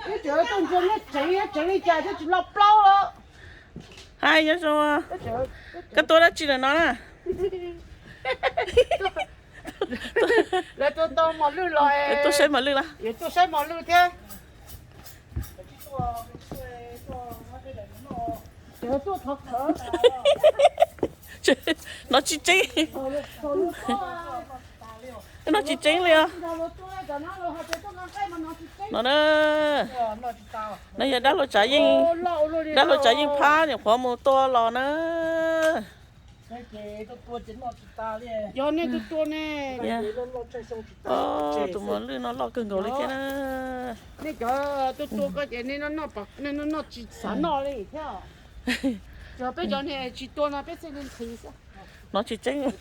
Twb tseem tuaj ntsia neb tseev, tseev li cas thiab tsis loj plaub lawm. Hais nyob zoo, koj tuaj dab tsi lawm no na? Lawv tuaj tau mos lwj los, tuaj saib mos lwj los? Yuav tuaj saib mos lwj thiab. No tsis tseeb. No tsis tseeb li os. No na, no yog dab laug Tsav Yeej, dab laug Tsav Yeej phab nyuam qhuav mus tua los na. Yog nej tua tua ne. Tus mos lwj no loj kawg nkaus li thiab na. Nej cov tua tua ko ces nej noj tsis xav noj li thiab. Cov peb cov niag tsis tua no peb xij li nqhis xwb. No tsis tseeb.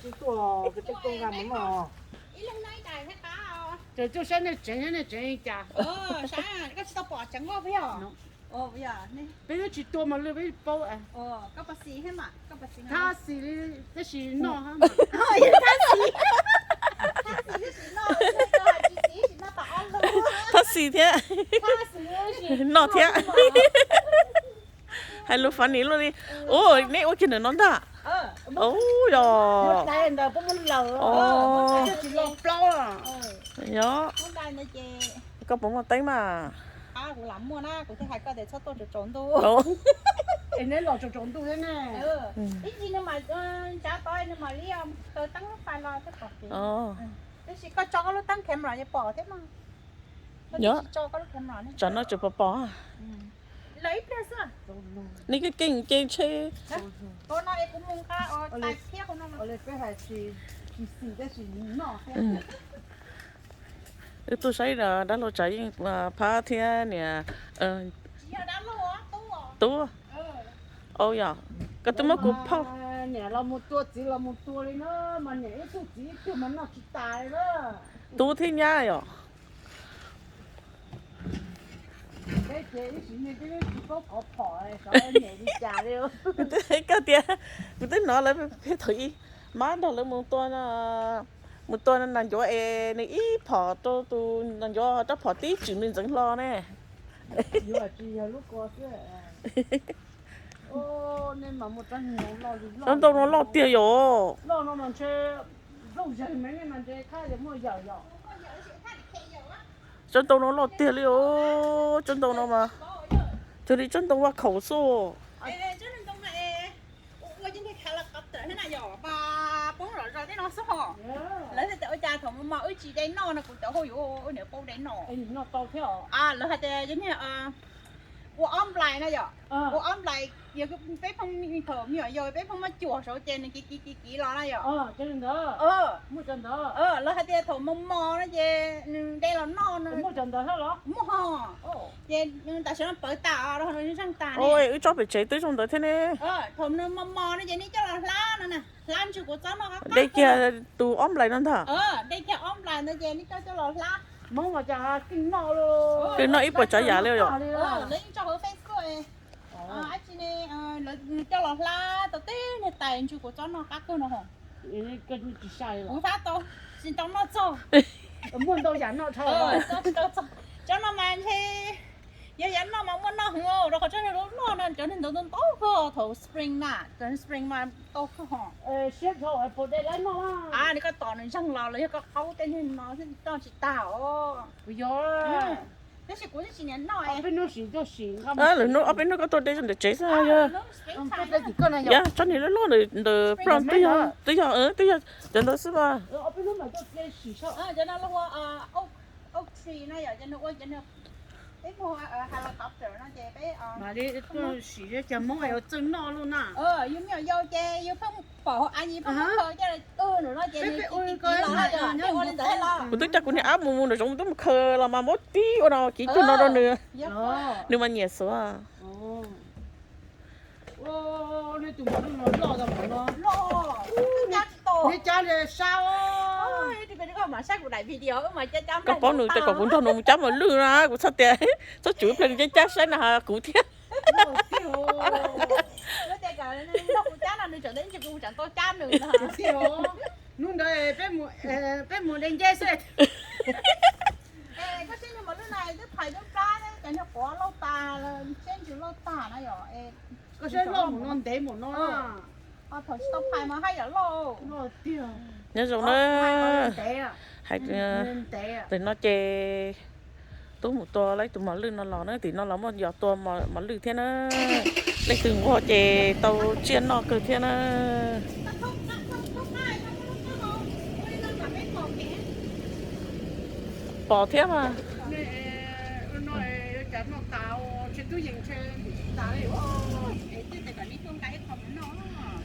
Ces tuaj saib nej tseev, nej tseev li cas? Peb twb tsis tua mos lwj peb paub. Thab xis li tab sis noj. Thab xis thiab noj thiab. Hais lus funny luaj li. Ua neb ua kiag ntawm no ntag. Yog. Yog. Koj puas muaj teeb mas? Tab sis koj tso koj lub teeb camera yeej pom thiab mas. Yog, tsam no tseem pom pom. Nej keej keej ntshe. Wb tuaj saib dab laug Tsav Yeej phab thiab niam tub. Au yog, koj twb muab kuv phauj. Niam los mus tua txiv los mus tua li na, mas niam ib tug txiv ib tug mas noj tsis tas li na. Tub thiab nyab yom. Peb ces ib sim neej peb tsis paub kov phom, xyov niam li cas li. Koj tias, kuv twb hnov lawv peb thaum ub mab nrog lawv mus tua, mus tua nas ncuav es nws ib phom rau tus nas ncuav rab phom tib tswm nws ntxeev hlo ne. Tsob ntoo no loj tiag yom. Tsob ntoo no loj tiag li os, tsob ntoo no mas cuag li tsob ntoo vaj khaum xwb. Lawv hais tias ua cas thaum mos mos wb tsis de noj no kuv cov hauj yuav ua niam paub de noj. Lawv hais tias ua ob nplais no yom, ua ob nplais, yog peb phooj thaum me nyuam yaus peb phooj muaj cuam saud ces nws kiv kiv kiv kiv los na yom. Lawv hais tias thaum mos mos no ces nws de los noj no. Muaj ho, ces tam sim no pawv tas rau nws zeeg tag ne. Wb tsob pem tsev twb zoo ntawd thiab ne. Thaum nws mos mos no ces nej coj los hlab no na, hlab ntsw kuv txob noj qab qab. De kiag tus ob nplais no ntag. De kiag ob nplais ntawd ces nej coj coj los hlab. Twb noj ib puas tsav yam li yom. Lawv yeej tso hauv Facebook. Dab tsi ne, lawv coj los hlab tau teb niag tais ntsw kuv txob noj qab kawg no ho. Kuv hlab tau, tsis tau noj txog. Muaj ntau yam noj dhau. Tsis tau txog. Cov no mas ntshe yog yam noj mas muaj noj heev rau qhov tsob niag lub loj no cov niag ntawd ntau ntau kawg thaum spring na, cov spring mas tau kawg ho. Siab dhau puas de lawv noj. Nws koj tom nws zeeg los los yog koj qaub tej niag no noj tsis tag os. Kuv yog. Tab sis kuv twb tsis niam noj. Lwm hnub ob peb hnub koj tuaj de ntawm tsev xwb yog. Yog tsob niag loj loj ntawm prom twb yog, twb yog, twb yog cov ntawd xwb mas. Cov no los ua oak tree no yom, cov no ua cov no peb muag helicopter no ces peb mam li tuaj sim cov Hmoob es txawj noj lawm na. Yus me nyuam yaus ces yus pheej pom hauv av yus pheej muab khaws coj los ua no ces peb ua li ntawd los. Kuv twb coj kuv niag ab mus mus nram zoov twb mus khaws los mas muab tib ua no kiv cuag no rau nws, nws mas nyiam xuav. Nej cab sab. Koj paub nws tias kom kuv nrog nws mus cab mos lwj na, kuv txhaj tias txhob tsum ib pliag nws cab cab saib na kuv thiab. Hnub ntawd peb mus de nceb xwb. Koj saib niag mos lwj na twb phais twb plab, cov niag Siab ntsws loj tag na yom. Koj siab loj mus no ntev mus no. Thaum tsis tau phais mas haj yam loj. Nyob zoo na. Hais tias tim no ces tub mus tua laib tus mos lwj no los na, tim no los muaj yos tua mos lwj thiab na. Leej twg nquag ces tau tsiaj noj kawg thiab na. Pom thiab mas.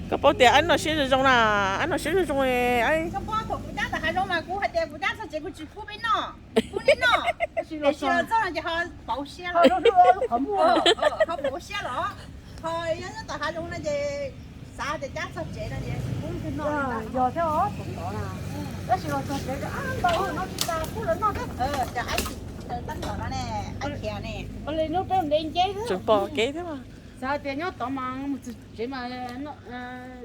Koj paub tias aib noj siab zoo zoo na, aib noj siab zoo zoo. Koj paub thaum kuv cab tom hav zoov mas kuv hais tias kuv cab txog tsev kuv tsis pub peb noj, pub nej noj. Tiam sis los txog no ces ho pauv siab lawm, ho pauv siab los, ho nyob nyob tom hav zoov no ces xav tias cab txog tsev no ces pub noj. Yog thiab os, tab sis los txog tsev ntau no tsis tas pub lawv noj thiab. Cov aib tsis taw tab tom no ne, aib khiav ne. Tseem pom kev thiab mas. Xav tias nyob tod mas mus txog tsev mas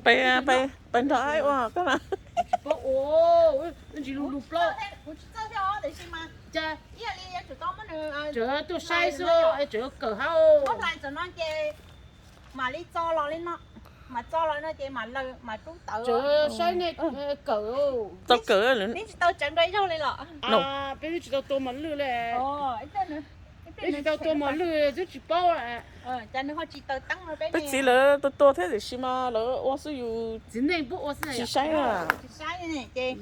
pais nrog aib ua koj na. Tsis paub ua, ntsis lug lug plaub. Kuv tsis txawj thiab os, tiam sis mas cas ib yam li yuav tsum tau muab nws, tseem tuaj saib xwb, tseem yuav kawm hab. Muab hlais txog no ces mam li txo los li no, mam txo los no ces mam laws mam rub tawv. Tseem saib nej kawm. Tau kawm. Neb tsis tau tsawv nrog ib zaug li los? Peb twb tsis tau tua mos lwj li. Peb tsis tau tua mos lwj twb tsis paub. Cas nws ho tsis taws teeb no peb. Peb txiv lawv tua tua thiab tiam sis mas lawv ua xwb yus txiv neej tsis saib na. Tsis saib ne ces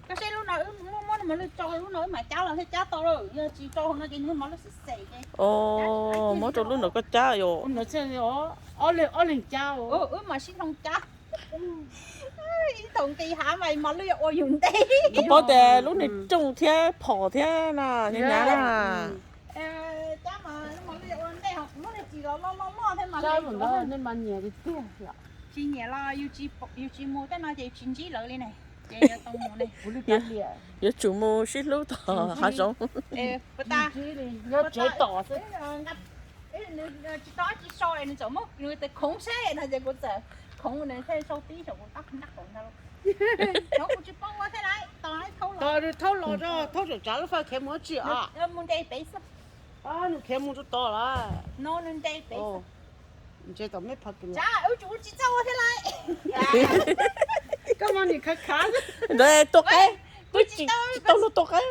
koj saib lub no wb muab, muab mos lwj rau lub no wb mam cab los thiaj cab tau lawm, yog tsis rau hauv no ces nws mos lwj xwb xwb ces. Muab rau lub no koj cab yom. Ob leeg, ob leeg cab, wb mam sib hloov cab. Ib thaum nqis hav mas mos lwj yuav ua yus ntej. Koj paub tias lub niag rooj thiab phom thiab na, nyav nyav na. Cab mas mos lwj yuav ua ntej, ho kuv lub niag tsis los loj loj loj thiab mas. Tsis nyiam los yus tsis mus tej no ces yus tsis ntsib lawv li ne. Ces yuav tau mus ne. Yuav tsum mus sib hlub tom hav zoov. Tsis tau tsis so nws txawm muab nws tes khoov seb no ces kuv txawm khoov nws thiaj sau tib saum kuv tab nab qaum ntag. Nov kuv tsis paub ua thiab lawm, tos nws thaub los, thaub tseem tsav lub faj khiav mus tsis os. Mus nres pem xwb. Nws khiav mus rau tod lawm. No nws nres pem xwb. Ntshe tom mej pha kis los. Wb tsis txawj ua thiab lawm. Koj mas nim khav khav. Ntawd tua qaib, wb tsis tau luag tua qaib.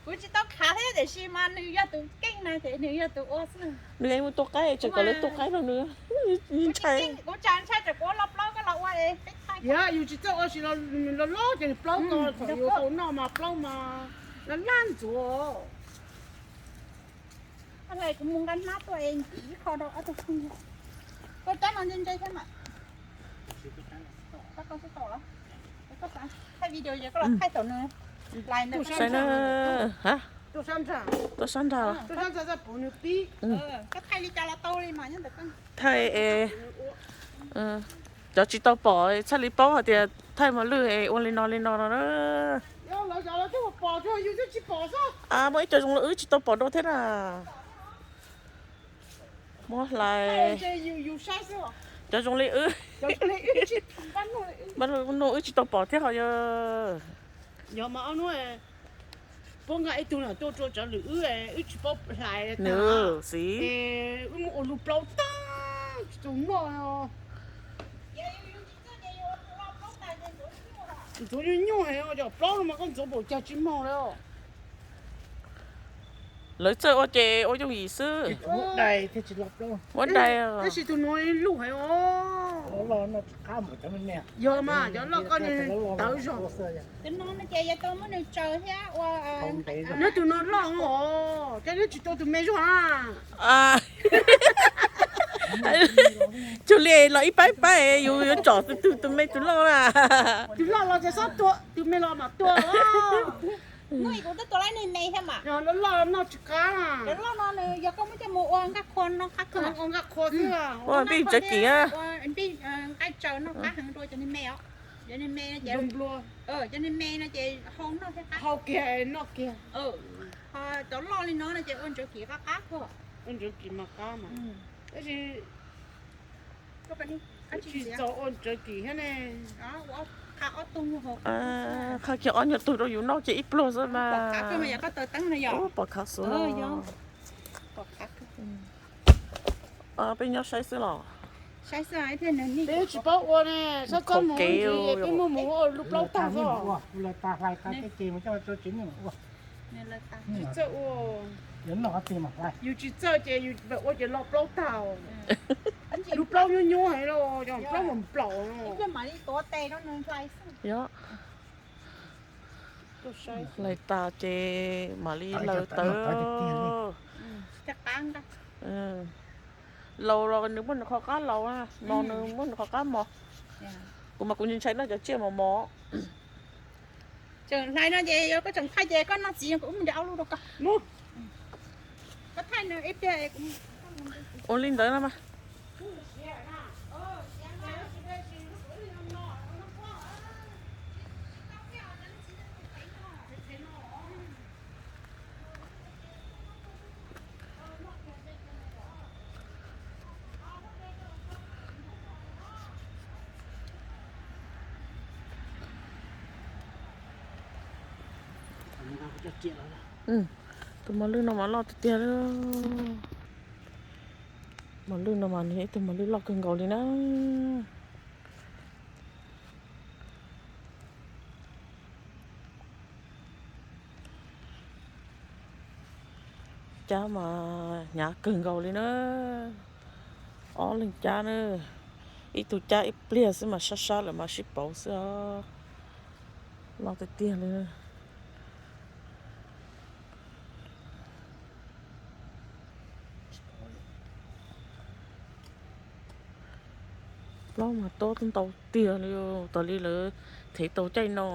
Kuv tsis tau khav thiab tiam sis mas nws yog tus keej na ces nws yog tus ua xwb. Nws mus tua qaib, tseem kom lawv tua qaib rau nws. Ntshai, kuv tsa ntshai tsam kuv ua los plaub koj los ua es peb thaij. Yog yus tsis txawj ua sis los los ces nws plaub tau, thaum yus tau noj mas plaub mas laj laj ntxuav. Kuv mus nqa hnab tuaj es ntim ib qho rau ob tug phooj ywg. Koj cab no ntse ntse thiab mas. Koj tau los? Koj thaij video ces koj los thaij thaum nws lais ntawd. Tuaj sab nrag, tuaj sab nrag, tuaj sab nrag txaj puv nws pib. Koj thaij li cas los tau li mas nyob ntawm koj. Thaij es cov tsis tau pom txhaj li paub hais tias thaij mos lwj es ua li no li no no na. Muaj ib co zoo li wb tsis tau pom dua thiab na. Muab hlais. Cov zoo li wb, nug wb tsis tau pom thiab ho yog. Yog mas ob hnub puab nqa ib tug no tuaj rua cov lwm wb, wb tsis paub hlais nws xwb. Wb muab ua lug plaub tag tsis tau noj. Ntxuav nyuaj nyuaj heev, cov plaub no mas koj ntxuav npaum cas tsis moog li. Lawv txawj ua ces ua yooj yim xwb. Muab dai. Tab sis tus no luj heev os. Yog mas cov loj koj nws tawv zog. Tus no ces yuav tau muab nws tsaws thiab ua. Nyob tus no loj os, cas nws tsis tau tus me zog na. Cuag li los ib pab ib pab, yus yuav tsom tus, tus me tus loj na. Tus loj los ces xob tua, tus me los mam tua. Muaj ib kuv twb tua laib niag me thiab mas. Loj loj noj tsis qab. Cov loj no nws yog koj muab coj mus ua nqaij qhua noj qab kawg. Ua nqaij qhua xwb. Ua nqaij qhua thiab ua nqaij tsaws noj qab heev dua cov niag me os. Cov niag me no ces, cov niag me no ces hau noj thiab qab. Hau kiag noj kiag. Ho cov loj li no no ces ua ntsuav kim qab qab kawg. Ua ntsuav kim mas qab mas. Tab sis tsis txaus ua ntsuav kim thiab ne. Qha kiag ob nyuag tug rau yus noj kiag ib pluag xwb mas. Pom khav xwb. Pom khav. Peb nyob saib xwb los. Peb tsis paub ua ne, saib koj mus kev peb muaj mus ua lub plaub tag xwb. Tsis txawj ua. Yus tsis txawj ces yus ua ces lo plaub tag. Lub plaub nyuaj nyuaj heev los, plaub nplaum nplaum. Yog. Hlais tas ces mam li laws tawv. Laus los nws muaj nws qhov qab laus, mos nws muaj nws qhov qab mos. Kuv mas kuv ntshai noj cov tsiaj mos mos. Tseem hlais no ces koj tseem thaij ces koj noj txiv, kuv muab nws ob lub rau koj. Koj thaij nws ib pliag. Ua li ntawd no mas. Tus mos lwj no mas loj tiag tiag li. Mos lwj no mas nws yog ib tug mos lwj loj kawg nkaus li na. Cab mas hnyav kawg nkaus li na. Ob leeg cab na, ib tug cab ib pliag xwb mas sab sab lawm mas sib pauv xwb os. Loj tiag tiag li. Plaub mas tob ntau tiag li, tas li lawv thev tau caij no.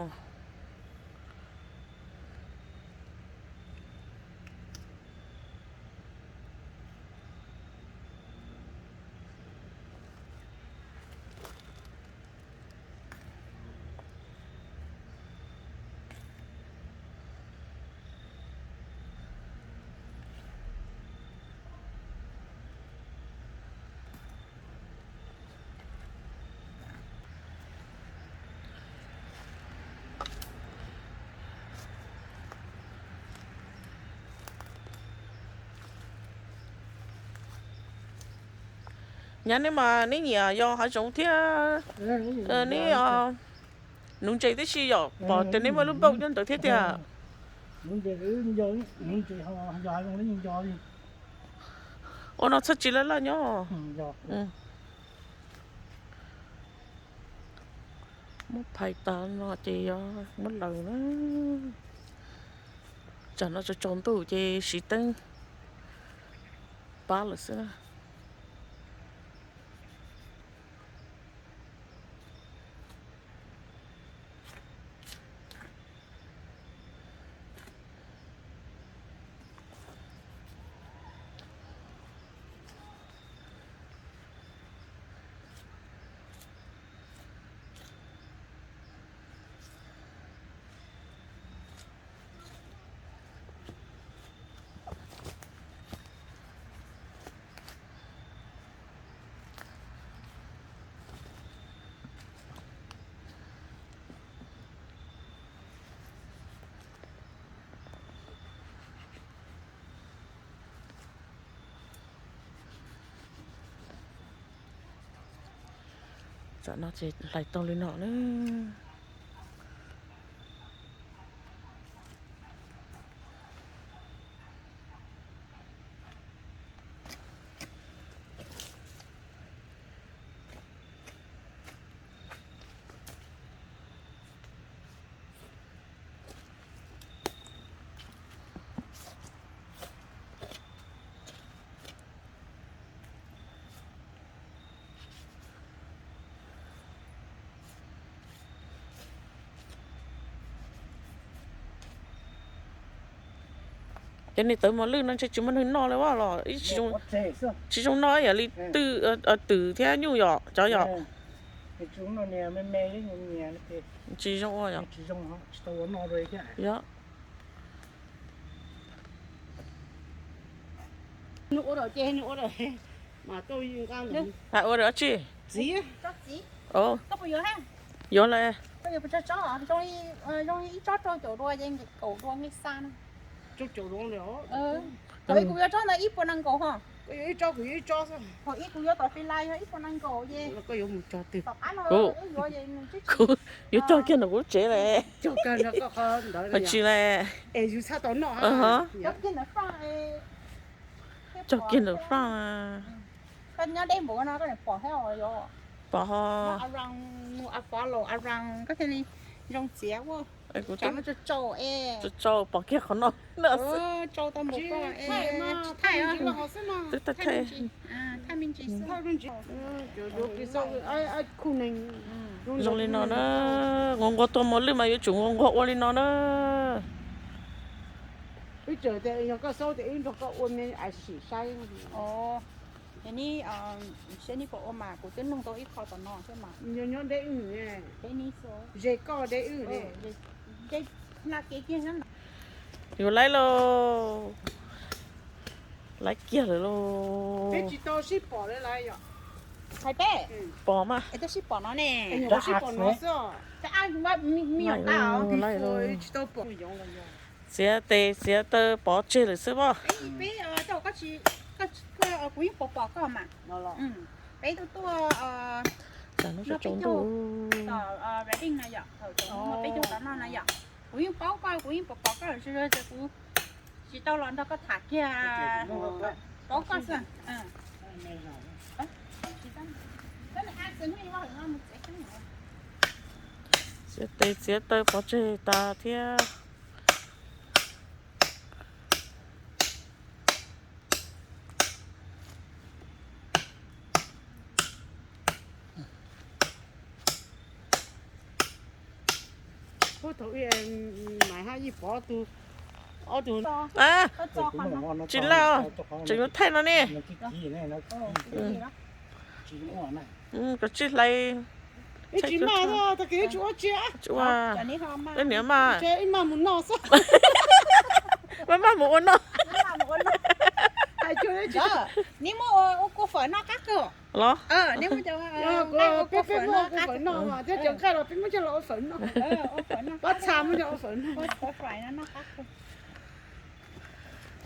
Nyab, neb mas neb nyiam yos hav zoov thiab, neb nuv ntses tib si yom, pom tias neb muaj lub npaum nyob ntawd thiab tiag. Ua no txhaj tsis laj laj nyob. Muab phais tas no ces yog muab laws na. Tsam no tsaus tsaus ntuj ces siv teeb pab lawm xwb na. Tam no ces hlais tau li no na. Cov niag tawv mos lwj no ntshe tsis muaj neeg noj li los, tsis zoo noj ib yam li twm thiab nyuj yom, cov yom. Tsis zoo ua yom. Yog. Hais ua dab tsi? Yuav lawm. Kuv yuav tsob rau caum dua, kuv yuav tsob ntawd ib puas nees nkaum ho. Ib tsob kuv yuav ib tsob xwb. Thaum ib kuv yuav tom fila yog ib puas nees nkaum ces koj yuav mus cog twg? Tom qab no kuv yuav cog kiag ntawm kuv lub tsev lawm. Cog kawg nrog koj qhov ntawd lawm. Tsis lawm. Es yus txhaj tau noj. Cog kiag ntawm faj. Cog kiag ntawm faj. Koj nyob deb npaum no koj pom thiab os. Pom ho. Mus a fov laus a rau koj thiaj li zoo txiav ua. Kuv tsam no tsau tsau es. Tsau tsau pom kiag qhov no. Tsau tau npaum koj es. Twb thaij thaij. Zoo li no na. Nquag nquag tuaj mos lwj mas yuav tsum nquag nquag ua li no na. Ib txawm tias yog koj xaub tias wb nrog koj ua me a sim saib. Ces neb, seb neb puas ua mas kuv twb nug tau ib qho tom no thiab mas. Nyob nyob deb wb ne. Deb neb xwb. Ze koj deb wb ne. Deb hla kev kiag na. Yuav laib lauj. Laib kiag lawm lauj. Peb tsis tau sib pom lawm yom. Hais peb. Pom mas. Es twb sib pom no ne. Sib pom no xwb. Tsis tau pom. Txiav tes txiav taw pov tseg lawm xwb pob. Peb, kuv yeej pom pom koj mas. Peb tuaj tuaj, tom Reading no yom, thaum peb caug tom no no yom. Kuv yeej paub koj, kuv yeej pom pom koj lawm, tsuas yog tias kuv tsis tau los nrog koj tham kiag, paub koj xwb. Txiav tes txiav taw pov tseg tas thiab. Puag thaum ub Maiv hab Yij pov tug, ob tug. Tsis laj, tseem yuav thaij no ne. Koj tsij hlais. Ib tsis maj, tag kis tsis ua tsi. Tsis ua. Ib niam maj. Ib maj mus noj xwb. Maj maj mus ua noj. Neb muab ua kua fawm noj qab kawg los? Peb peb muab ua kua fawm noj mas thiab cov nqaij los peb muab coj los ua fawm noj. Pab txha muab coj ua fawm noj.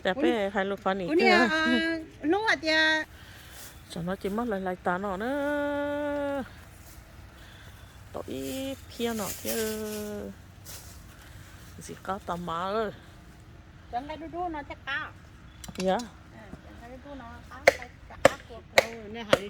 Cas peb hais lus phov nim tiag. Hnub hais tias tsam no ces muab hlais hlais tas no na. Tau ib phiab no thiab. Ntxim qab tas mas. Cov nqaij dub dub no thiaj qab. Yog. Nej hais li